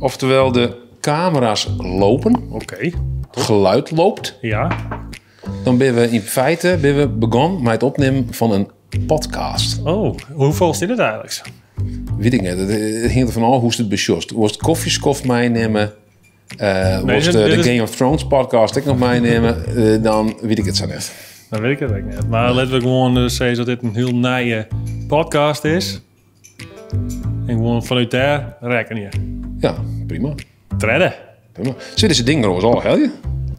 Oftewel, de camera's lopen. Oké. Geluid loopt. Ja. Dan binne we yn feite binne we begûn mei it opnimmen fan in podcast. Oh, hoefolle is dit eigenlijk? Wit ik net. It hinget derfan ôf hoe'tst it besjochst. Wolst kofjeskoft meinimme? Wolst de Game of Thrones podcast ek noch meinimme? Dan wit ik it sa net. Dan wit ik it ek net. Mar litte we gewoan sizze dat dit in hiel nije podcast is. En gewoan fanút dêr rekkenje. Ja, prima. Tredde. Prima. Sit dizze dingen oars al helje?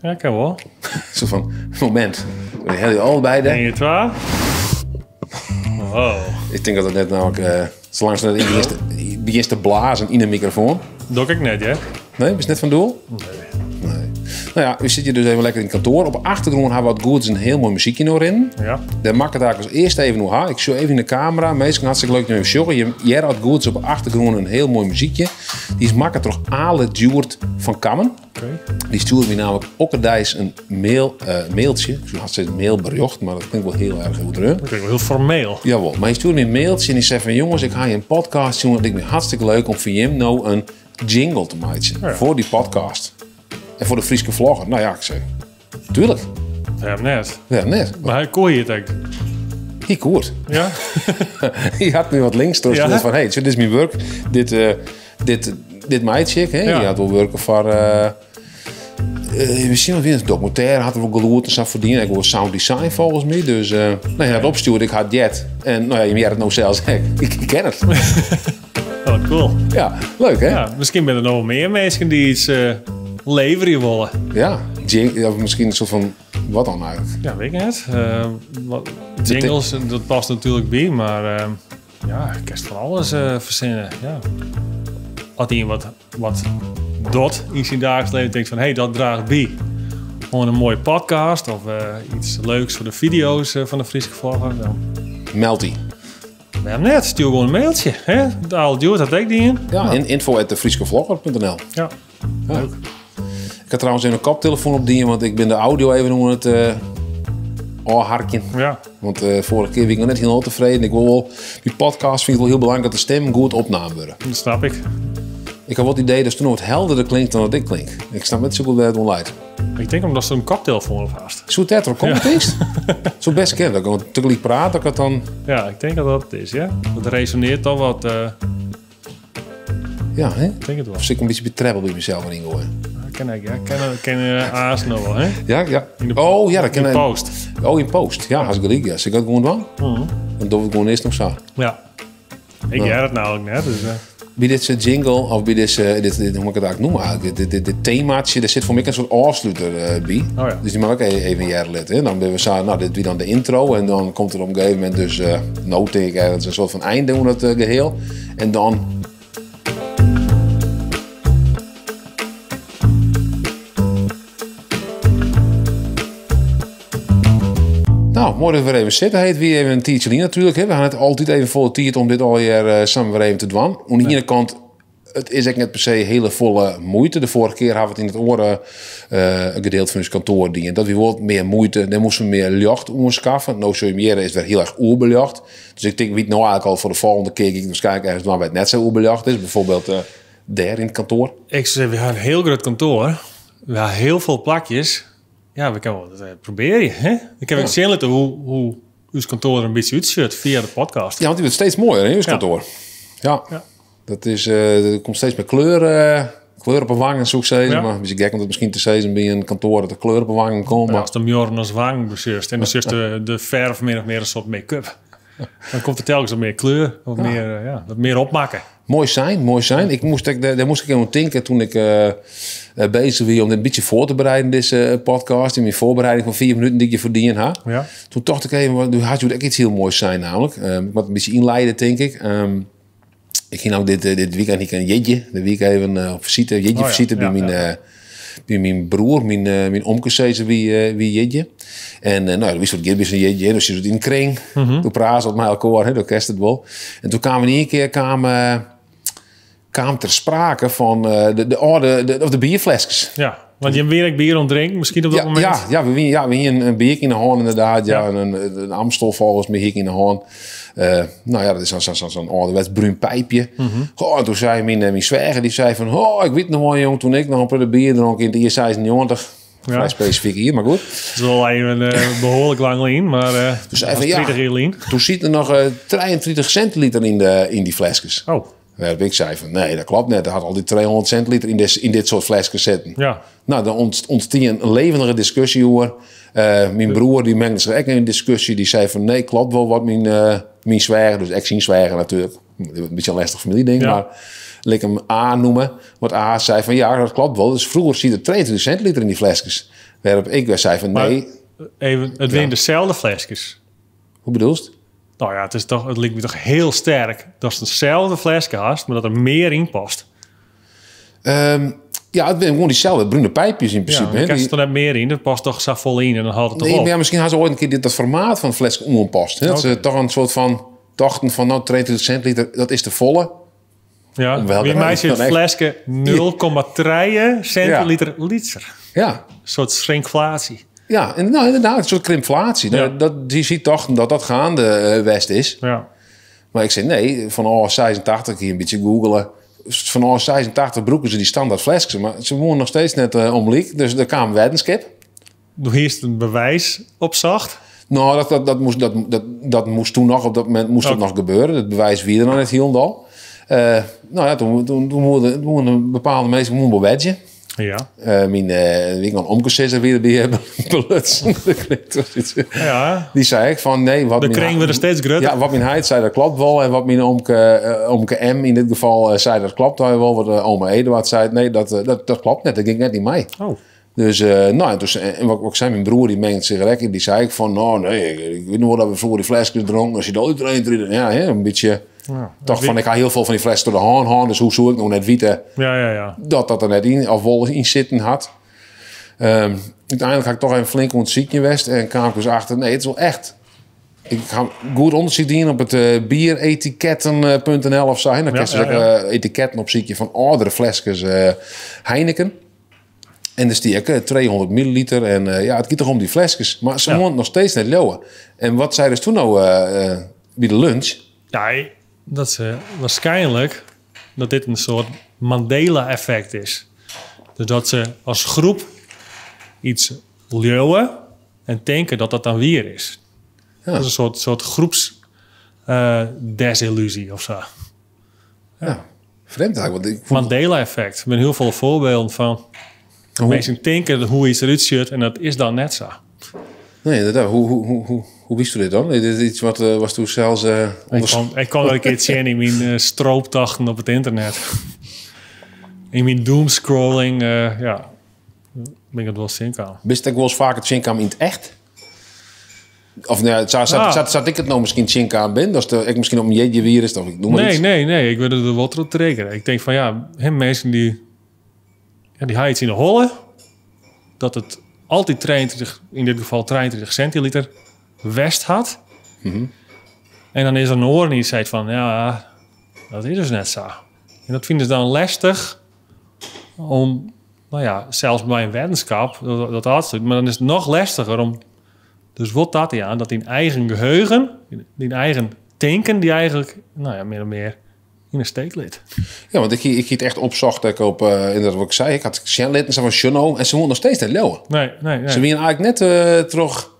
Ja, kin wol. Zo van, moment. We helje allebei de. 1, 2. Oh. Ik denk dat het net namelijk, zolang ze net begint te blazen in de microfoon. Doe ik net, hè? Nee, is net van doel? Nee. Nee. Nou ja, u zit hier dus even lekker in het kantoor. Op de achtergrond hebben we wat goed een heel mooi muziekje nog in. Daar maak ik het eigenlijk als eerst even nog aan. Ik show even in de camera. Meestal hartstikke leuk om even te sjoggen. Je had goed op de achtergrond een heel mooi muziekje. Die is makkelijk door Ale Djoert van Kammen. Die stuurde me namelijk ook een een mailtje. Ik had steeds mailbericht, maar dat klinkt wel heel erg goed. Dat klinkt wel heel formeel. Jawel, maar hij stuurde me een mailtje en die zei van... jongens, ik ga je een podcast doen. Het lijkt me hartstikke leuk om voor hem nou een jingle te maken. Voor die podcast. En voor de Fryske vlogger. Nou ja, ik zei, tuurlijk. Ja, net. Ja, net. Maar hij kon je het eigenlijk. Ik koert. Ja? Hij had nu wat links door. Van, hey, dit is mijn werk. Dit meidje, hè? Die had wel werken voor... misschien wel weer een documentaire had er wel geloerd en zo verdienen. Ik wil sound design volgens mij. Dus nou ja, dat opstuurde ik had jet. En nou ja, je had het nou zelfs. Ik ken het. Oh, cool. Ja, leuk hè? Ja, misschien zijn er nog meer mensen die iets leveren willen. Ja, ja, misschien een soort van... Wat dan eigenlijk? Ja, weet ik niet. Jingles, dat past natuurlijk bij, maar ja, ik kan van alles verzinnen. Ja. Als iemand wat dot in zijn dagelijks leven denkt van, hey, dat draagt bij. Gewoon een mooie podcast of iets leuks voor de video's van de Fryske Vlogger. Dan Meld die. We hebben net, stuur gewoon een mailtje. Hè? De oude dude had ik die in. Ja, info at de Fryske Vlogger punt N L. Ja. Ja. Leuk. Ik had trouwens even een koptelefoon op die, want ik ben de audio even onder het oorharkje. Want vorige keer was ik nog net heel tevreden. Ik wil wel, die podcast vind ik wel heel belangrijk dat de stem goed opgenomen wordt. Dat snap ik. Ik heb wel het idee dat het nog wat helderder klinkt dan dat ik klink. Ik snap net zo goed waar het om leidt. Ik denk omdat ze een koptelefoon op haast. Zo dat er komt het Zo best kennen. Dat ik tegelijk praat, dat ik het dan... Ja, ik denk dat dat het is, ja. Dat resoneert toch wat... Ja, hè? Ik denk het wel. Of zit ik een beetje betrebbel bij mezelf in gooien? Ja, ken ik, ja. Ken Aas nog wel, hè? Ja, ja. In de Oh, ja, dat ken in ik. post. Oh, in post. Ja, als ik gelijk, ja. Zit ik dat gewoon doen? Dan doe ik gewoon eerst nog zo. Ja. Ik jij dat namelijk net, dus. Bij dit jingle, of bij deze, dit, dit, hoe moet ik het eigenlijk noemen eigenlijk? Dit, dit, dit themaatje, daar zit voor mij een soort afsluiter bij. Dus die mag ook even een jaar lid, hè? Dan ben we zo, nou, dit wie dan de intro en dan komt er op een gegeven moment dus noot ik ergens een soort van einde onder het geheel. En dan... Nou, mooi dat we weer even zitten. Heet wie even een tiertje natuurlijk. Hè. We gaan het altijd even volle tiert om dit alweer samen weer even te doen. Aan de ene kant, het is echt net per se hele volle moeite. De vorige keer hadden we het in het oren gedeeld van ons kantoor. Die, en dat we wat meer moeite, daar moesten we meer lucht omschaffen. Nou, zo meer is weer heel erg oerbelicht. Dus ik denk, wie het nou eigenlijk al voor de volgende keer, ik waarschijnlijk ergens waar het net zo oerbelicht is. Bijvoorbeeld daar in het kantoor. Ik zeg, we hebben een heel groot kantoor. We hebben heel veel plakjes. Ja, we kunnen wel dat proberen. Hè? Ik heb ook zin laten hoe uw kantoor er een beetje uitziet via de podcast. Ja, want die wordt steeds mooier, hè, uw kantoor. Ja. Dat is er komt steeds meer kleur op de wangen, zoek ze. Maar een beetje gek om dat misschien te zeggen bij een kantoor dat de kleur op de wangen komt. Ja, maar als de Mjorn als wang bezeurt en dan is de verf min of meer een soort make-up. Dan komt er telkens wat meer kleur, wat meer ja, wat meer opmaken. Mooi zijn, mooi zijn. Ik moest, ik, daar, daar moest ik even denken toen ik bezig was om dit een beetje voor te bereiden, deze podcast. In mijn voorbereiding van 4 minuten die ik je verdien had. Toen dacht ik even, want nu had je ook iets heel moois zijn namelijk. Ik moet een beetje inleiden, denk ik. Ik ging nou dit weekend ik een jetje. De week even op visite, jetje visite bij bij mijn broer, mijn omke zei ze wie jetje. En nou, wist wat Gibby is een jetje, dus je zit in een kring. Toen praat ze op mij elkaar, hè, dat kerst het wel. En toen kwamen we in één keer, kwamen kwam ter sprake van de, de, oude, de, of de bierflesjes. Want je weer ek bier oan drinken, miskien op dat Ja, momint. ja, ja, we hienen in bier yn de hân inderdaad. Ja, Ja. en een Amstel volgens mij hier in de hân. Nou ja, dat is zo'n ouderwets bruin pijpje. Goh, en toen zei mijn zwijger, die zei van... Oh, ik weet nog wel, jong, toen ik nog een put bier dronk in het jaar 96. Vrij specifiek hier, maar goed. Dat is wel even behoorlijk lang lien, maar Toen zei dat van, is ja. 30 jaar lien. Toen zit er nog 23 centiliter in die flesjes. Oh, Waarop ik zei van, nee, dat klopt net. Er had al die 200 centiliter in dit soort flesjes zitten. ja. Nou, dan ontstond een levendige discussie hoor. Mijn broer die mengde zich ook in een discussie. Die zei van nee, klopt wel wat mijn zwijger. Dus ik zie zwijger natuurlijk. Een beetje een lastig familieding. Maar laat ik hem A noemen. Want A zei van ja, dat klopt wel. Dus vroeger zit er 22 centiliter in die flesjes. Waarop ik weer zei van Maar- nee. Even, het zijn dezelfde flesjes. Hoe bedoel je? Nou ja, het lijkt me toch heel sterk dat ze dezelfde flesje had, maar dat er meer in past. Ja, het zijn gewoon diezelfde bruine pijpjes in principe. Ja, hè, dan die- er net meer in, dat past toch zo vol in en dan haalt het toch Nee, op. maar ja, misschien hadden ze ooit een keer dat formaat van de fles ongepast. Hè? Dat ze toch een soort van dachten van nou 22 centiliter, dat is de volle. Ja, Om welke bij mij reden zit dan het echt? flesje 0,3 centiliter liter. Ja. Een soort shrinkflatie. Ja, en nou, inderdaad, een soort krimpflatie. Die ziet toch dat dat gaande West is. Maar ik zei nee, van oh, 86, hier een beetje googelen. Van oh, 86 broeken ze die standaard flesjes. Maar ze wonen nog steeds net omliek. Dus er kwam weddenskip. Doe hier is een bewijs op zacht. Nou, dat moest toen nog, op dat moment moest dat nog gebeuren. Het bewijs wie er nog net hielendal. Nou ja, toen moesten bepaalde mensen moesten wedgen. Mijn wie kan omke weer bij hebben belutsen. Dat klinkt als iets. Die zei ik van nee, wat De mijn kring wordt steeds groter. Ja, wat mijn heid zei dat klopt wel en wat mijn omke M in dit geval zei dat klopt wel. Wat oma Eduard zei nee, dat klopt net. Dat ging net niet mee. Dus nou, en toen, en wat, wat ik zei, mijn broer die mengt zich in, die zei ik van, nou nee, ik weet nog wel dat we vroeger die flesjes dronken, als je dat uitdrinkt, ja, hè, een beetje, toch van, ik ga heel veel van die flessen door de haan gaan, dus hoe zou ik nog net weten dat dat er net in, of wel in zitten had. Uiteindelijk ga ik toch even flink ontziekje west en kwam ik dus achter, nee, het is wel echt. Ik ga goed onderzoek dienen op het bieretiketten punt N L of zo. En dan kun je dus ook, etiketten op ziekje van oudere flesjes Heineken. En dus die ook 200 milliliter. En ja, het gaat toch om die flesjes. Maar ze moeten nog steeds net leeuwen. En wat zei dus toen nou bij de lunch? Ja, dat ze waarschijnlijk dat dit een soort Mandela-effect is. Dus dat ze als groep iets leeuwen en denken dat dat dan weer is. Dat is een soort groeps desillusie of zo. Ja, vreemd eigenlijk. Want ik vond Mandela-effect. Er zijn heel veel voorbeelden van. Hoe? Mensen denken hoe iets eruit ziet en dat is dan net zo. Nee, inderdaad. Hoe wist u dit dan? Dit is iets wat was toen zelfs Ik onder- kwam wel een keer zien in mijn strooptochten op het internet. In mijn doomscrolling, ja, ben ik het wel zin aan. Wist ik wel eens vaker het in het echt? Of nou ja, zat ik het nou misschien zin aan ben? Dat is de, ik misschien op een jeetje weer is, of ik noem maar Nee, iets. nee, nee. Ik wil er wel terug trekken. Ik denk van ja, hè, mensen die, ja, die gaan iets in de holle. Dat het altijd 23, in dit geval 23 centiliter west had. En dan is er een oor die zei van ja, dat is dus net zo. En dat vinden ze dan lastig om, nou ja, zelfs bij een wetenschap, dat altijd, maar dan is het nog lastiger om, dus wat dat aan, dat in eigen geheugen, in eigen denken, die eigenlijk, nou ja, meer en meer in een steek ligt. Ja, want ik het echt opzocht, dat ik op, inderdaad wat ik zei, ik had Shen van Shunno en ze moeten nog steeds net leeuwen. Nee, nee, nee. Ze wienen eigenlijk net terug,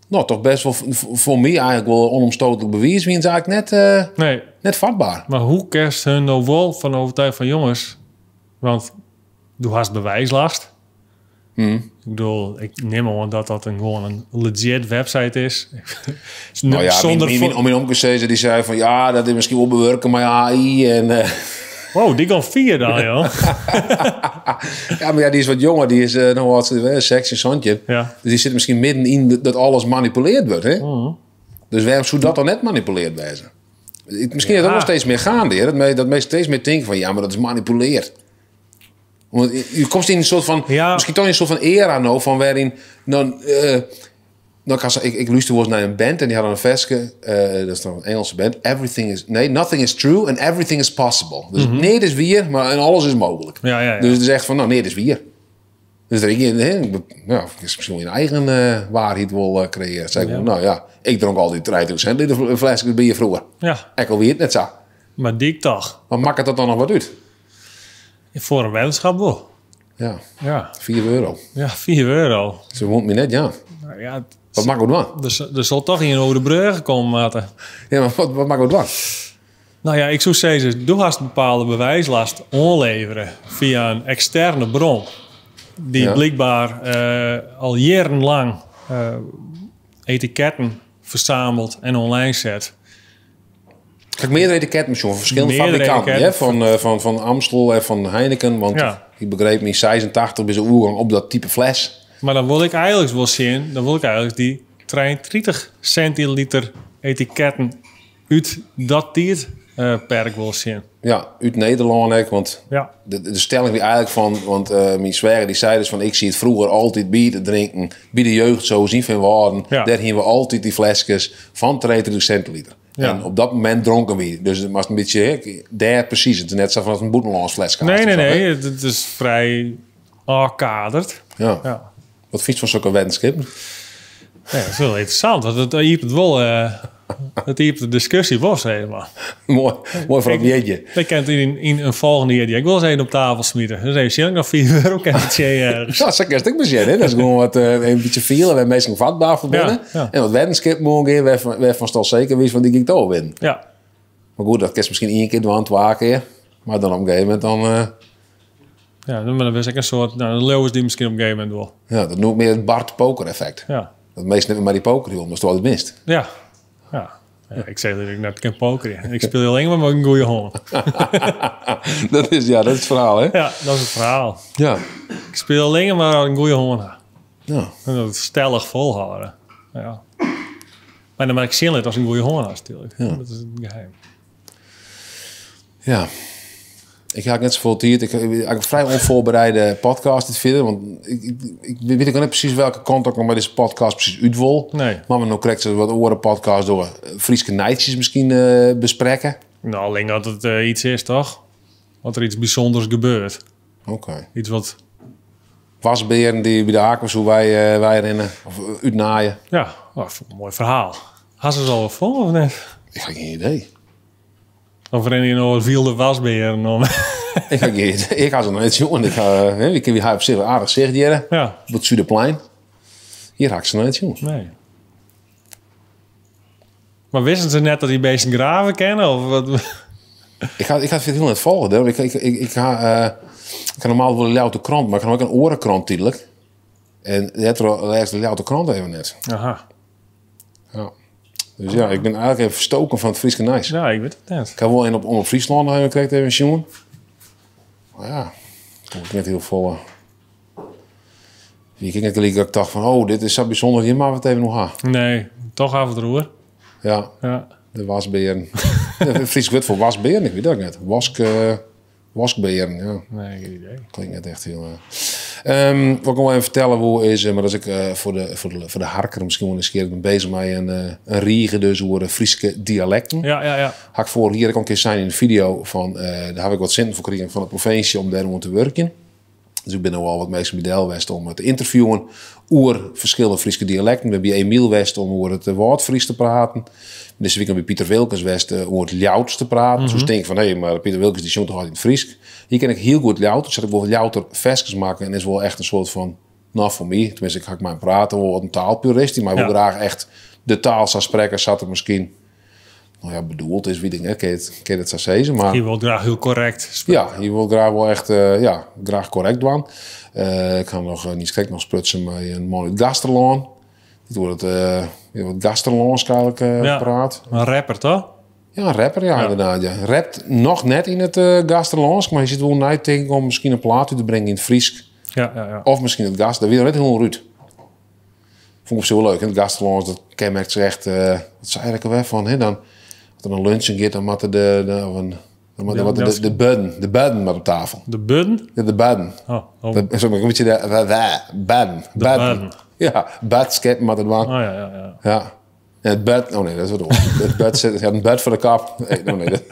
nou toch best wel voor mij eigenlijk wel onomstotelijk bewijs, wienen ze eigenlijk net vatbaar. Maar hoe kerst hun nou wel van overtuigd van jongens, want du hast bewijslast. Ik bedoel, ik neem aan dat dat gewoon een legit website is. Nou ja, Zonder mijn omke zei ze, die zei van ja, dat is misschien wel bewerken, maar ja, AI en Wow, die kan 4 dan, joh. Ja, maar ja, die is wat jonger. Die is nog wat sexy zoontje. Dus die zit misschien midden in dat alles manipuleerd wordt, hè? Dus waarom zou dat dan net manipuleerd wezen? Misschien is dat nog steeds meer gaande, hè? Dat mensen steeds meer denken van ja, maar dat is manipuleerd. Want je komt in een soort van, misschien toch in een soort van era nou, van waarin dan, nou, ik had, ik, ik luisterde wel eens naar een band en die hadden een versje, dat is dan een Engelse band. Everything is, nee, nothing is true and everything is possible. Dus nee, het is wier, maar en alles is mogelijk. Dus het is echt van, nou nee, het is wier. Dus er ik, hè, ja, is misschien wel je eigen waarheid wel creëren. Zeg ik, nou ja, ik dronk altijd 30 centiliter een flesje bier vroeger. Ja, Ik al wie het net zo. maar die toch. Maar maakt het dat dan nog wat uit? Voor een weddenschap wel. Ja, Ja, 4 euro. ja 4 euro. Ze woont me net, ja. Nou ja, Wat maakt het dan? er zal toch in over de brug komen, Maarten. Ja, maar wat maakt het dan? Nou ja, ik zou zeggen, du hast een bepaalde bewijslast aanleveren via een externe bron. Die blijkbaar al jarenlang etiketten verzamelt en online zet. Kijk, meerdere etiketten misschien van verschillende Meerdere fabrikanten. Hè? etiketten. Van Amstel en van Heineken. Want ik begreep me in 86 bij zijn oergang op dat type fles. Maar dan wil ik eigenlijk wel zien, dan wil ik eigenlijk die 33 centiliter etiketten uit dat tijdperk wel zien. Ja, uit Nederland ook, want de stelling die eigenlijk van, want mijn zwager die zei dus van, ik zie het vroeger altijd bier te drinken, bij de jeugd zo zien van waarden, daar gingen we altijd die flesjes van 33 centiliter. En op dat moment dronken we. Dus het was een beetje, hè, daar precies. Het is net zo van een Boetenlands fles. Nee, nee, nee. Het is vrij afkaderd. Wat vind je van zulke weddenschap? Ja, dat is wel interessant, want het iepert wel, het iepert de discussie was helemaal. Mooi, mooi voor een jeetje. Ik kan het in een volgende jaar die ik wil eens een op tafel smieten. Dus even zien, nog 4 euro kan het je ergens. Ja, dat kan ik maar zien, hè. Dat is gewoon wat, een beetje veel en wij meestal vatbaar voor binnen. En wat weddenschap morgen in, waarvan stel zeker wie van die ik toch winnen. Maar goed, dat is misschien 1 keer, 2, 2 keer. Maar dan op een gegeven moment dan, Ja, dan ben ik een soort, nou, de leeuw is die misschien op een gegeven moment wel. Ja, dat noem ik meer het Bart Poker effect. Dat meestal net maar die poker, joh, maar het is wel het minst. Ja. Ja. Ja, ik zeg dat ik net kan pokeren. Ik speel alleen maar met een goede hond. Dat is het verhaal, hè? Ja, dat is het verhaal. Ik speel alleen maar een goede hond. En dat stellig volhouden. Ja. Maar dan maak ik zin als een goede hond natuurlijk. Dat is het geheim. Ja. Ik ga net zoveel tijd. Ik heb eigenlijk een vrij onvoorbereide podcast dit verder. Want ik weet ook niet precies welke kant ik nog met deze podcast precies uit wil. Maar we nog correct wat oren podcast door Frieske Nijtjes misschien bespreken. Nou, alleen dat het iets is, toch? Dat er iets bijzonders gebeurt. Iets wat... Wasberen die bij de Aquas hoe wij rennen. Of uitnaaien. Ja, nou, ik vond het een mooi verhaal. Had ze ze al vol of niet? Ik heb geen idee. Of ren je nog wat wilde wasberen om? Ik heb geen idee. Ik ga ze nog net zien. Ik ga, hè, ik heb hier op zich aardig zicht hier. Op het Zuiderplein. Hier ga ik ze nog net zien. Nee. Maar wisten ze net dat die beesten graven kennen? Of wat? Ik ga het heel net volgen. Hè. Ik ga normaal wel een Ljouwter krant, maar ik ga ook een orenkrant tijdelijk. En de leest de Ljouwter krant even net. Ja. Dus ja, ik ben eigenlijk even verstoken van het Frieske Nijs. Ja, ik weet het net. Ik heb wel een op Friesland nog even gekregen, even zien. Maar ja, ik kom net heel vol. Ik ging net gelijk dat ik dacht van, oh, dit is zo bijzonder, hier maar wat even nog aan. Nee, toch af het roer. Ja. De wasberen. De Fries woord voor wasberen, ik weet dat net. Waskberen, ja. Nee, geen idee. Klinkt net echt heel... Wat ik nog even vertellen hoe is, maar dat is ik voor de harker misschien wel eens keer. Ik ben bezig met een riege dus over de Frieske dialecten. Had ik vorig jaar ook een keer zijn in de video van, daar heb ik wat zin voor gekregen van de provincie om daar om te werken. Dus ik ben nu al wat mensen bij Del West om te interviewen over verschillende Frieske dialecten. We hebben bij Emiel West om over het Woordfries te praten. Deze week bij Pieter Wilkens West over het Ljouwts te praten. Dus ik denk van, hé, hey, maar Pieter Wilkens die zongt toch altijd in het Fries. Hier ken ik heel goed Ljouwt. Dus ik wil Ljouwter versjes maken en is wel echt een soort van, nou voor mij, tenminste ik ga ik maar praten, wel een taalpurist die maar wil graag echt de taal zou spreken, zat er misschien, nou ja, bedoeld is, weet ik niet, ken je het zo zeggen, maar Je wil graag heel correct spreken. Ja, je wil graag wel echt ja, graag correct doen. Ik ga nog niet schrik nog sprutsen met een man uit Gaasterlân. Dit wordt het ja, wat Gaasterlânsk eigenlijk praat. Een rapper, toch? Ja, een rapper, ja, inderdaad. Ja. Rapt nog net in het Gaasterlânsk, maar je zit wel na te denken om misschien een plaat uit te brengen in het Fries. Of misschien het Gast, dat weet ik net heel ruud. Vond ik op zich wel leuk. En het Gaasterlânsk, dat kenmerkt zich echt, wat zei ik alweer van, hè, dan, als er een lunch in gaat, dan moeten de, de, of een, dan moeten Ja, wat de, dat is de budden, de budden maar op tafel. De budden? Ja, de budden. Oh, oh. Dat is ook een beetje de budden. De Budden. budden. Ja, bed, maar dat was. Oh, ja, ja, ja. Ja. En het bed, oh nee, dat is wat oor. Het bed zit, ja, een bed voor de kap. Nee, oh nee, dat.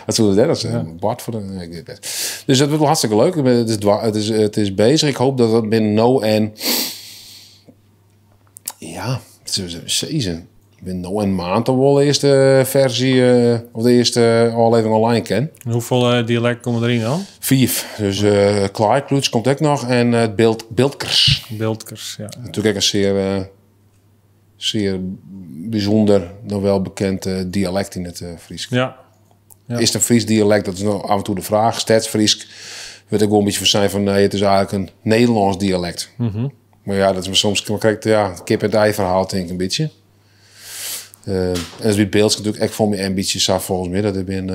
Wat zullen we dat zeggen? Bart voor de... Nee, ik weet het. Dus dat wordt wel hartstikke leuk. Het is bezig. Ik hoop dat dat binnen no en... Ja, het is een season. Binnen no en maand al wel de eerste versie... of de eerste aflevering online ken. En hoeveel dialect komen erin dan? 5. Dus Klaaikloets komt ook nog. En het Biltkers. Biltkers, ja. Natuurlijk ook een zeer bijzonder, nog wel bekend dialect in het Fries. Ja. Ja. Is het een Fries dialect? Dat is nog af en toe de vraag. Stadsfries wil ik wel een beetje van zijn van... nee, het is eigenlijk een Nederlands dialect. Maar ja, dat is maar soms... Maar kijk, ja, het kip en het ei verhaal denk ik een beetje. En dat is bij Beelds natuurlijk echt voor mij een beetje zo volgens mij. Dat ik ben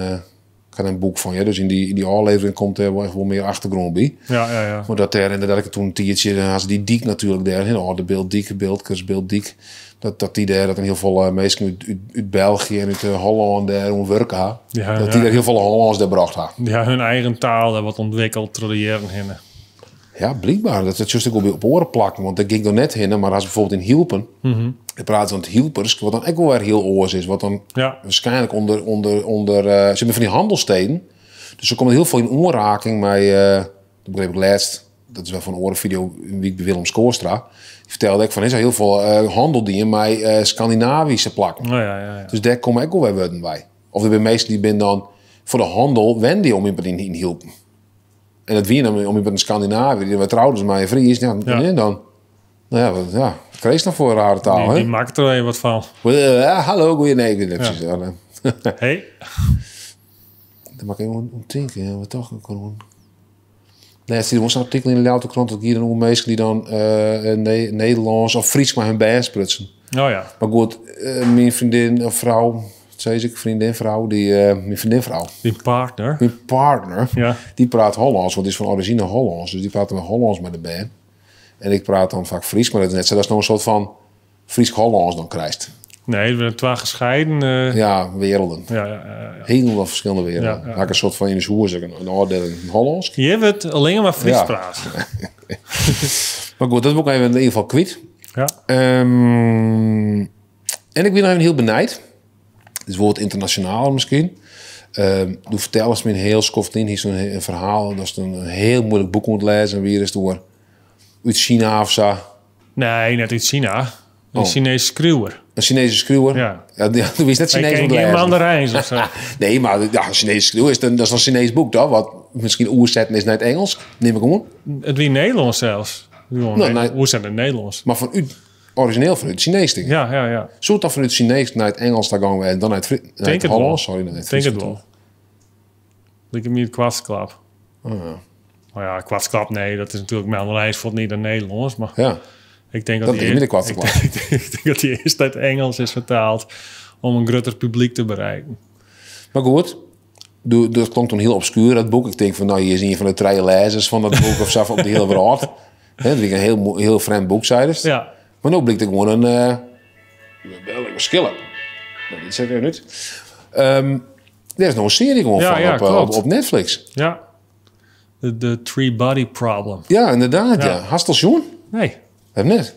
ik had een boek van, ja, dus in die aflevering komt er wel echt wel meer achtergrond bij. Maar dat er inderdaad, ik toen een tiertje, dan had ze die Diek natuurlijk daar, hè, oh, de beeld Diek, Beeldkers, Beeld Diek. Dat, dat die daar, dat een heel veel mensen uit België en uit Holland daar om werken ha. Dat die daar heel veel Hollands daar bracht ha. Ja, hun eigen taal daar wat ontwikkeld door de jaren heen. Ja, blijkbaar. Dat het juist ook op oren plakken, want dat ging er net heen, maar als bijvoorbeeld in Hielpen, in plaats van het Hielpers, wat dan ook wel weer heel oors is, wat dan waarschijnlijk onder ze hebben van die handelsteden. Dus ze komen heel veel in aanraking met dat begreep ik laatst, dat is wel van een orenvideo een week bij Willem Schoorstra. Die vertelde ik van, is er heel veel handel die in met Scandinavische plakken. Dus daar komen ook wel weer woorden bij. Of er zijn mensen die ben dan voor de handel wenden om in Hielpen. En dat wie dan om in Scandinavië, die we trouwden met een Fries, ja, en dan, nou ja, wat, ja, wat kreeg je nou voor een rare taal, Die hè? maakt er even wat van. Ja, hallo, goeie, nee, ik weet het precies, ja, nee. Hey. Daar mag ik even om denken, ja, wat toch ook gewoon. Nee, het is een artikel in de Ljouwerter krant dat hier een mensen die dan Nederlands of Fries maar hun band sprutsen. Maar goed, mijn vriendin of vrouw, wat zei ik, vriendin, vrouw, die mijn vriendin, vrouw. Die partner. Mijn partner, die praat Hollands, want die is van origine Hollands. Dus die praat dan Hollands met de band. En ik praat dan vaak Fries, maar dat is net zo, dat is nog een soort van Fries-Hollands dan krijgt. Nee, we zijn twee gescheiden Ja, werelden. Helemaal verschillende werelden. Had ik een soort van in de zoer, zeg, een oordeling in Hollands. Je hebt alleen maar Fries praten. Maar goed, dat moet ik even in ieder geval kwijt. En ik ben nog even heel benijd. Het is bijvoorbeeld internationaal misschien. Toen vertelde ze me een heel skoft in, hier zo'n een verhaal. Dat is een heel moeilijk boek moet lezen. En weer is door uit China of zo. Nee, net uit China. Een Chinese schreeuwer. Een Chinese schreeuwer? Ja. Ja, die wist net Hij Chinees ken moet geen lezen. Mandarijns of zo. Nee, maar ja, een Chinese schreeuwer is dan, dat is een Chinees boek, toch? Wat misschien oerzetten is naar het Engels. Neem ik om. Het wie Nederlands zelfs. Gewoon, Nou, nee, nee. oerzetten in het Nederlands. Maar vanuit, origineel vanuit het Chinees, denk ik. Ja, ja, ja. Zou het dan vanuit Chinees naar het Engels daar gaan we en dan naar het naar Denk het het wel. Hollands? Sorry, naar het Denk Fries het wel. Ik heb niet kwartsklap. Oh, ja. Nou ja, kwartsklap, nee, dat is natuurlijk Mandarijns voor het niet naar Nederlands, maar ik denk dat Dat die is niet de kwartsklap. ik denk dat die eerst uit Engels is vertaald om een groter publiek te bereiken. Maar goed, dat klonk toen heel obscuur, dat boek. Ik denk van, nou, hier is een van de drie lezers van dat boek of zo op de hele wereld. Hè, dat is een heel vreemd boek, zei dus. Maar nu blijkt ik gewoon een wel even schillen. Nou, dit zet ik even uit. Er is nog een serie gewoon van op Netflix. Ja. De Three Body Problem. Ja, inderdaad, ja. Hast het al zien? Nee. Heb net.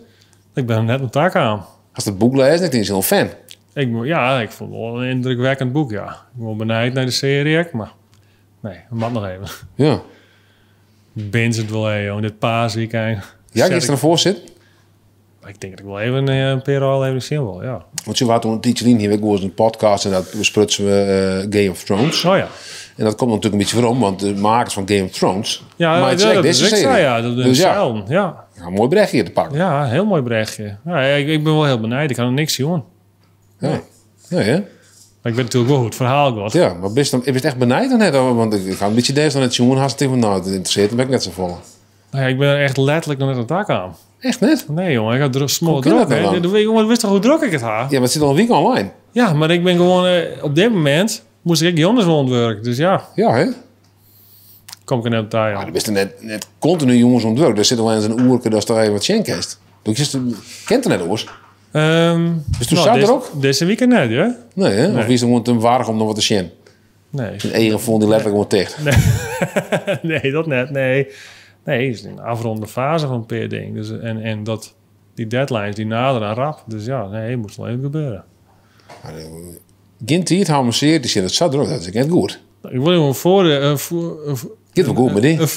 Ik ben net een taak aan. Als het boek leest, dan is hij een fan. Ik vond het wel een indrukwekkend boek, ja. Ik ben wel benieuwd naar de serie, maar nee, dat mag nog even. Binge het wel, hè, joh. Dit paasweekend. Ja, Zet is er ik een voorzit? Ik denk dat ik wel even een paar afleveringen zien wil, ja. Want je had toen een tijdje hier ook wel eens een podcast en dat besprutsen we Game of Thrones. En dat komt natuurlijk een beetje waarom, want de makers van Game of Thrones Ja, maar het is ja, echt dat deze is extra, serie. ja, dat is Dus ja. hetzelfde, ja. Ja, een mooi berichtje te pakken. Ja, heel mooi berichtje. Ja, ik ben wel heel benijd. Ik kan er niks zien, hoor. Ja. Ja, hè? Maar ik weet natuurlijk wel hoe het verhaal gaat. Ja, maar bist dan, ben je echt benijd dan net? Want ik ga een beetje deze dan het jongen haast van, nou, het interesseert me ook net zo vol. Nou ja, ik ben er echt letterlijk nog net aan het dak aan. Echt net? Nee, jongen, ik had smoor Hoe kan druk, dat nou hè. dan? Jongen, wist toch hoe druk ik het had? Ja, maar het zit al een week online. Ja, maar ik ben gewoon op dit moment moest ik Jonas wel ontwerken, dus ja. Ja, hè? Kom ik er net op tijd aan. Maar dan bist er net continu jongens ontwerken. Er zit al eens een oerke dat is toch even wat schenk heeft. Doe je het, kent er net oors? Dus toen zat er ook? Deze weekend net, hè? Nee, hè? Of Nee. wie is er gewoon te warm om nog wat te zien? Nee. Zijn eigen vond die letterlijk gewoon dicht. Nee. Nee, dat net. Nee. Nee, het is een afronde fase van per ding. Dus, en dat, die deadlines die naderen rap. Dus ja, nee, het moest wel even gebeuren. Maar Gjin tiid hou me sear, die sit it sa drok, dat is ek net goed. Ik wil even een voor, een voor, een Giet wel goed met die. Ik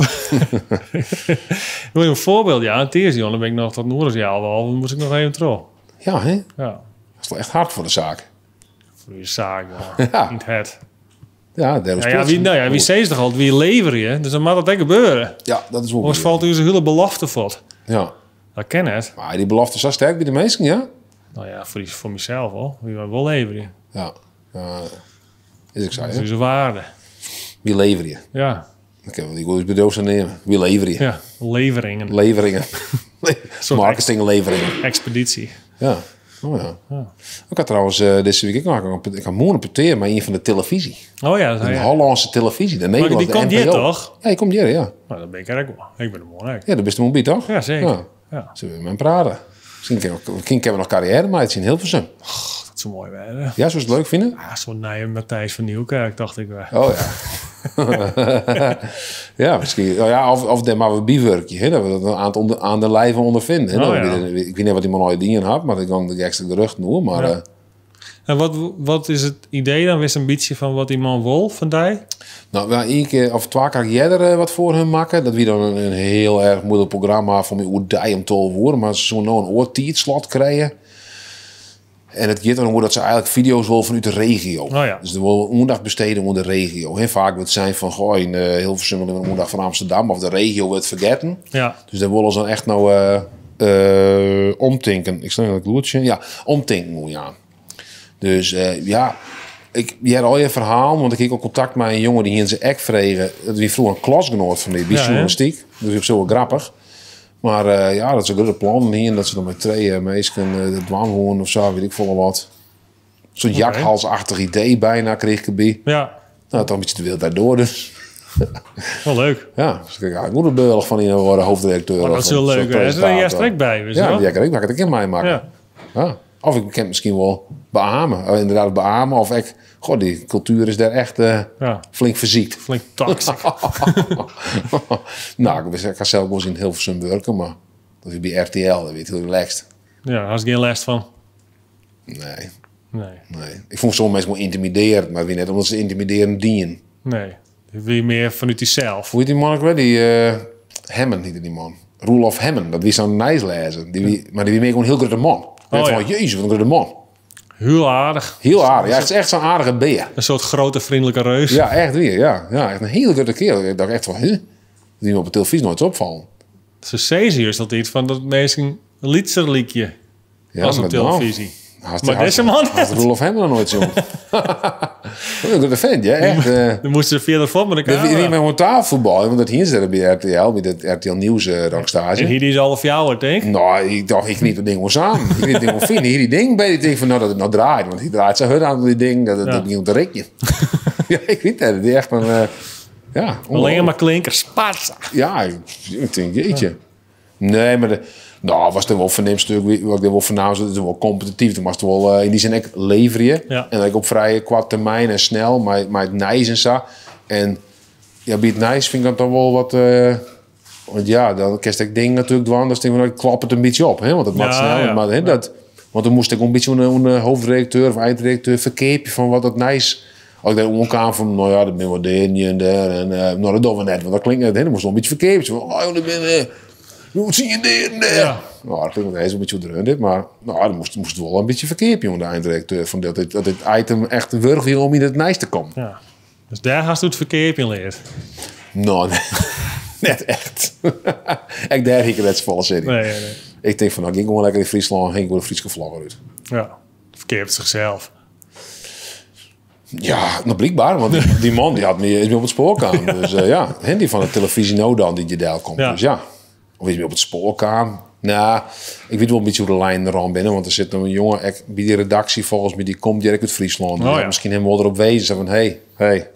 wil je een voorbeeld, ja. Een dan ben ik nog tot Noordersjaal wel. Dan moest ik nog even terug. Ja, hè? Ja. Dat is wel echt hard voor de zaak. Voor je zaak, ja. Ja. Niet het. Ja, daar is Ja, ja, wie, nou ja, wie zei toch al, wie lever je? Dus dan moet dat echt gebeuren. Ja, dat is wel Anders goed. valt u zijn hele belofte voort. Ja. Dat ken het. Maar die belofte is zo sterk bij de mensen, ja? Nou ja, voor, die, voor mezelf al. Wie wil wel leveren. Ja. Ja, is ik zo, Dat hè? is een waarde. Wie lever je? Ja, Dan kunnen we die goed bureaus aan nemen. Wie lever je? ja. Leveringen. Leveringen. Soort Marketing leveringen. Expeditie. Ja. Oh ja. Ja. Ik had trouwens deze week ook nog een, ik had morgen een maar een van de televisie. Oh ja, dat De ja. Hollandse televisie, de Maar Nederlandse die komt hier NPO. toch? Ja, die komt hier, ja. Nou, dat ben ik er ook wel. Ik ben er morgen ook. Ja, dat is de mobiel toch? Ja, zeker. Ja. Ja. Zullen we met hem praten? Misschien kunnen we, misschien kunnen we nog carrière maken in Hilversum. God, dat zou mooi werden. Ja, zou je het leuk vinden? Ah, zo'n nieuwe Matthijs van Nieuwkerk, dacht ik wel. Oh ja. ja, misschien. Oh, ja, of daar maar we bijwerkje, hè, dat we dat aan, het onder, aan de lijve ondervinden. Hè. Oh, Dat ja. we- Ik weet niet wat die man al dingen had, maar ik kan de gekste gerucht noemen. Maar Ja. En wat is het idee dan? Wist een beetje van wat die man wil van die? nou, wel één keer of twee keer eerder wat voor hun maken. Dat wie dan een heel erg moeilijk programma voor mij oerdij om te worden. Maar ze zullen nou een oortijdslot krijgen. En het gaat erom hoe dat ze eigenlijk video's wil vanuit de regio. Oh ja. Dus er wil aandacht besteden aan de regio. Hè, vaak wordt het zijn van, goh, in Hilversum willen we een aandacht van Amsterdam. Of de regio wordt vergeten. Ja. Dus daar willen ze dan echt nou omtinken. Ik snap dat loertje. Ja, omtinken moet je aan. Dus ja, ik jij had al je verhaal, want ik heb ook contact met een jongen die hier in zijn ek vregen. Dat wie vroeger een klasgenoot van die, die Ja, hè? journalistiek. Dus op zo wel grappig. Maar ja, dat is een grote plan hier. Dat ze dan met twee mensen de dwanghoorn of zo, weet ik veel wat. Zo'n Oké. jakhalsachtig idee bijna kreeg ik erbij. Ja, Nou, toch een beetje te wild daardoor dus. wel leuk. Ja, dus ik, ja, ik moet er beullig van in worden hoofdredacteur. Maar of dat is wel een leuk. soort hè? Is er presentator. juist trek bij? Weet je Ja, wel? die kan ik, maar ik het een keer mij maken. Ja. Ja. Of ik kan het misschien wel beamen. Inderdaad, beamen. Of ik, goh, die cultuur is daar echt Ja. flink verziekt. Flink toxic. Nou, ik kan zelf wel eens in Hilversum werken, maar dat is bij RTL, dat weet je, heel relaxed. Ja, daar had ik geen last van. Nee, Nee, nee. Ik vond sommige mensen wel intimiderend, maar wie net omdat ze intimiderend dienen. nee. Wie meer vanuit jezelf. Hoe heet die man ook weer? Die Hemmen heette die man. Roelof Hemmen, dat wie zo'n nijslezer. Die, wie- maar die wie meer gewoon een heel grote man. Ik Oh, van, ja. jezus, wat een grote man. Heel aardig. Heel aardig. Ja, het is echt zo'n aardige beer. Een soort grote vriendelijke reus. Ja, echt weer. Ja, ja echt een hele grote kerel. Ik dacht echt van, huh? Die me op de televisie nooit opvallen. Ze zei juist altijd van dat mensen een liedje Ja, was op maar nou, televisie. haast- Maar haast- deze man haast Roelof Hemmen nog nooit zo. Wat een vent, ja. Echt. Dan moesten ze verder voor met Dat elkaar. wie met mijn tafelvoetbal, want dat hier zit bij RTL, bij dat RTL Nieuws rangstage. En hier is al jou, denk ik. Nou, ik dacht, ik kniep het ding wel samen. Ik kniep het ding wel vinden. Hier die ding bij die ding van, nou, dat het nou draait. Want die draait zo hard aan die ding, dat het Ja. dat begint te rekje. ja, ik weet het. Die echt een, ja. Alleen maar klinkers. Spatsa. Ja, ik denk, jeetje. Nee, maar de, nou, was er wel verneem stuk, wat ik er wel vernaam, het is wel competitief. Toen was het wel in die zin echt leveren. Ja. En dat ik op vrije kwart termijn en snel, maar het nijs en zo. En ja, bij het nijs vind ik dat dan wel wat... want ja, dan kerst ik ding natuurlijk dwang, dus denk ik, van, ik klap het een beetje op, hè, want het maakt Ja, snel. ja. Maar, hè, dat, want dan moest ik een beetje een hoofdredacteur of eindredacteur verkeerpje van wat dat nijs. Als ik daar omkwam van, nou ja, dat ben wat daar en daar. En nou, dat doen we net, want dat klinkt net, hè, dan moest wel een beetje verkeerpje. Van, oh, joh, dat ben, hoe zie je dit en daar? Ja. Nou, dat klinkt nog eens een beetje dreun dit, maar nou, dan moest het wel een beetje verkeerpje, jongen, de eindredacteur. Van dat dit item echt wurg weer om in het nijs te komen. Ja. Dus daar gaat het verkeerd in leert. Nou, nee. net echt. Ik daar ik het volle zin in. Nee, nee, nee. Ik denk van, nou, ging gewoon lekker in Friesland, ging ik wel de Friese vlag uit. Ja. Verkeerd zichzelf. Ja, nou blijkbaar, want die man die had me, is me op het spoor aan. Dus ja, en die van de televisie nou dan die je daar komt. Ja. Dus ja, of is me op het spoor aan. Nou, ik weet wel een beetje hoe de lijn eraan binnen, want er zit nog een jongen echt bij die redactie volgens mij, die komt direct uit Friesland. Die Oh, had ja. Misschien hem wel erop wezen zo van, hé, hey,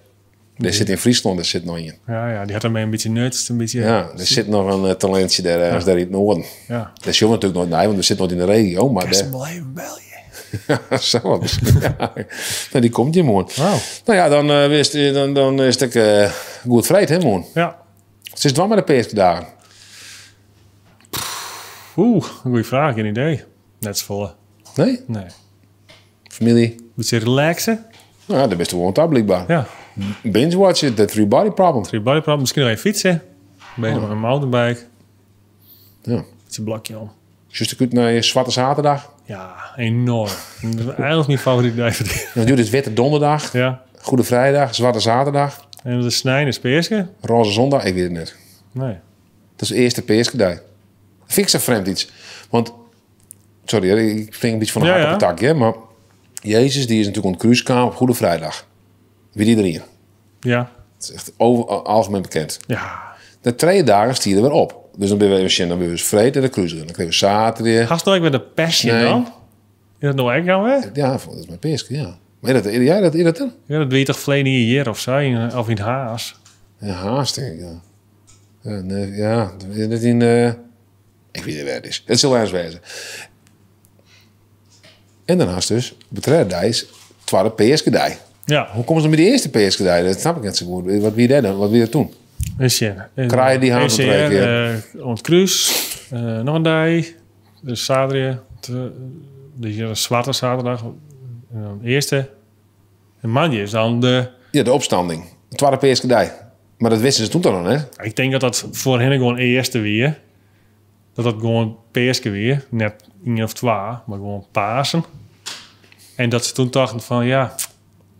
er zit in Friesland, er zit nog een. Ja, ja, die had ermee een beetje nuts, een beetje... Ja, er zit nog een talentje daar ergens daar in het noorden. Ja. Dat is natuurlijk nooit nee, want we zitten nooit in de regio. Maar Best daar, wel even bellen. zo wat misschien. Ja. Nou, die komt hier morgen. Wauw. Nou ja, dan, dan is het goed vrij, hè, morgen. Ja. Het is wel maar de peerste Oeh, een goede vraag, geen idee. Net zo volle. Nee? Nee. Familie? Beetje relaxen. Nou ja, daar bist gewoon aan blijkbaar. Ja. Binge watch it, the Three Body Problem. Three Body Problem. Misschien nog even fietsen. Bezig met een mountainbike. Ja. Met je blokje om. Juist ik uit naar je Zwarte Zaterdag. Ja, enorm. Dat is eigenlijk mijn favoriete dag van die- Dan duurt het Witte Donderdag, Ja. Goede Vrijdag, Zwarte Zaterdag, En de snijden is Peerske? Roze Zondag. Ik weet het niet. Nee. Dat is de eerste Peerskedij. Dat vind ik zo vreemd iets. Want, sorry, hè, ik spring een beetje van de hak op de tak, hè, maar Jezus die is natuurlijk ontkruiskamer op Goede Vrijdag. Wie die erin? Ja. Dat is echt algemeen bekend. Ja. De 2 dagen stier er weer op. Dus dan ben we even dan ben we dus vrede en de kruisen. Dan krijgen we zaterdag. Gast nou ook weer de Passion Nee. dan? Is dat nou echt dan weer? Ja, dat is mijn Peerske, ja. Maar is dat, ja, dat, is dat dan? Ja, dat weet je toch verleden hier of zo, of in het Haas. Ja, haast denk ik, ja. Ja, nee, ja, dat in... ik weet niet waar het is. Het zal ergens wezen. En daarnaast dus, op de tweede dag is tweede Peerskedij. Ja, Hoe komen ze met die eerste Peerskedij? Dat snap ik net zo goed. Wat wie dat dan? Wat wie dat toen? is je. Kraaien die haan tot 2 keer. Ontkruis, nog een dag, dus zaterdag, dus hier een zwarte zaterdag, en dan de eerste. En maandag is dan de... Ja, de opstanding. De tweede Peerskedij. Maar dat wisten ze toen toch nog, hè? Ik denk dat dat voor hen gewoon eerste weer. Dat dat gewoon Peerske weer. Net 1 of 2, maar gewoon Pasen. En dat ze toen dachten van ja,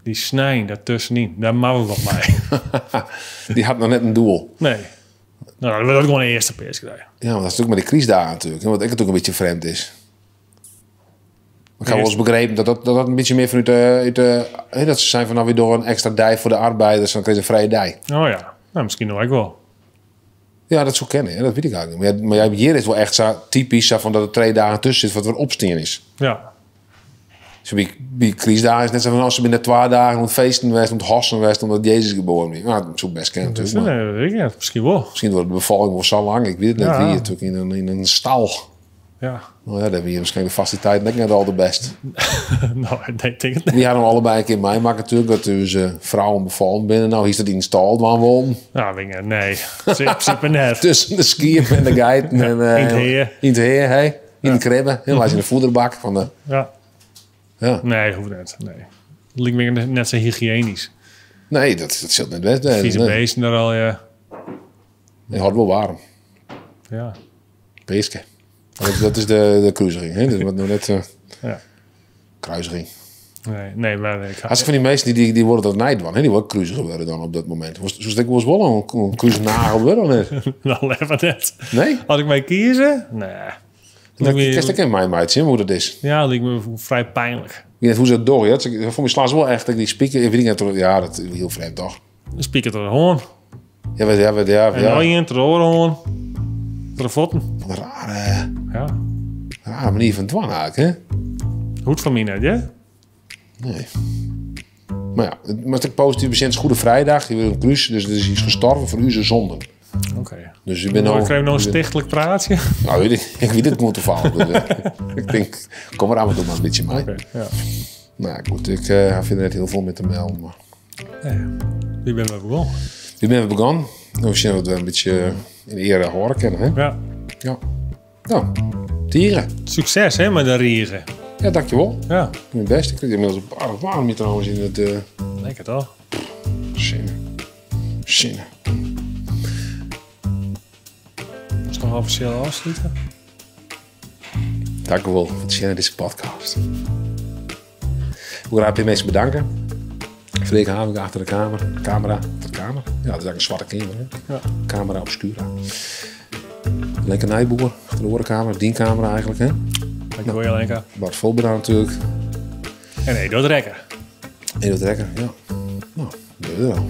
die snijn daartussenin, daar maken we wat mee. Die had nog net een doel. Nee. Nou, dat werd ook gewoon de eerste Peerske. Ja, want dat is natuurlijk met de criesdagen natuurlijk. hè, Wat ik natuurlijk een beetje vreemd is. Maar ik heb wel eens begrepen dat dat, dat, dat een beetje meer vanuit de, uit de, hè, dat ze zijn van nou weer door een extra dij voor de arbeiders, dan krijg je een vrije dij. Oh ja, nou, misschien nog ook wel. Ja, dat zou kennen, hè? Dat weet ik eigenlijk niet. Maar, ja, maar ja, hier is wel echt zo typisch zo van dat er 2 dagen tussen zit wat weer opstaan is. Ja, Dus bij criesdagen is net zo van als ze binnen 2 dagen om het feesten geweest, om het hossen geweest, omdat Jezus geboren is. Nou, dat zou best kennen dus, natuurlijk. Maar nee, dat weet ik niet. Misschien wel. misschien wordt de bevalling wel zo lang. Ik weet het niet. Ja. Wie natuurlijk in een stal. Ja, Nou ja, daar hebben we hier waarschijnlijk de faciliteit net net al de best. nou, nee, ik denk het niet. Die hadden we allebei een keer meemaken natuurlijk. Dat dus vrouwen bevallen binnen. Nou, hier is dat in de stal dwaan won. Nou, weet ik niet. Nee, in principe net. Tussen de skiën en de geiten. En, In het heer. In het heer, hè. In de kribben. Helemaal in de voederbak. Van de, Ja. ja. Nee, dat hoeft net. Nee. Het lijkt me net zo hygiënisch. Nee, dat zit net best. Nee, Vieze nee. beesten daar al, ja. Nee, had wel warm. Ja. Peeske. Dat is de kruisiging. Hè? Dat wordt nog net Ja. kruisiging. Nee, nee, maar ik ga... Als ik van die meesten die, die worden dat nijd van, hè? Die worden kruisiger worden dan op dat moment. Zoals ik was wel een kruisnagel worden, of niet? Nou, even net. Nee? Had ik mij kiezen? Nee. Dat kan ik in mijn maat zien hoe dat is. Ja, lijkt me vrij pijnlijk. Ik weet niet hoe ze dat door. Ja? Voor mij slaan ze wel echt dat ik die speaker. Ik weet niet, ja, dat is heel vreemd toch? Een speaker tot de hoorn. Ja, maar- ja, maar- ja, En ja. nog één, tot de oren. Tot de voeten. Wat een rare, Ja. rare manier van dwang eigenlijk, hè? Goed van mij net, hè? Nee. Maar ja, maar het is positief patiënt is Goede Vrijdag. Je wil een kruis, dus er is iets gestorven voor u zijn zonden. Oké. Dus je bent Nou, nou... ik krijg nog een je bent- stichtelijk praatje. Nou, weet ik, ik weet het moet toevallig. Dus, ik denk, kom maar aan, we doen maar een beetje mee. Oké, ja. Nou ja, goed, ik vind er net heel veel met te melden. Maar... Nee, die ben we begonnen. Nu ben we begonnen. Nou, we zien dat we een beetje in ere horen kennen, hè? Ja. Ja. Nou, tieren. Succes, hè, met de riegen. Ja, dankjewel. Ja, Ik doe mijn best. Ik krijg inmiddels een aardig warm hier trouwens in het... lekker toch? Zinnen. Zinnen. Is het nog officieel afsluiten? Dank u wel voor het zien in deze podcast. Ik wil graag mensen bedanken. Freek Havink achter de kamer. Camera. Achter de kamer? Ja, dat is eigenlijk een zwarte kamer. Hè? Ja. Camera obscura. Lenke Nijboer, achter de orenkamer, dienkamer eigenlijk. Hè? Dankjewel, Jelenka. Bart Volbera natuurlijk. En Edo Drekker. Edo Trekker, ja. Nou, ben je er al.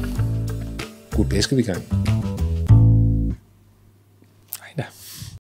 Goed weekend.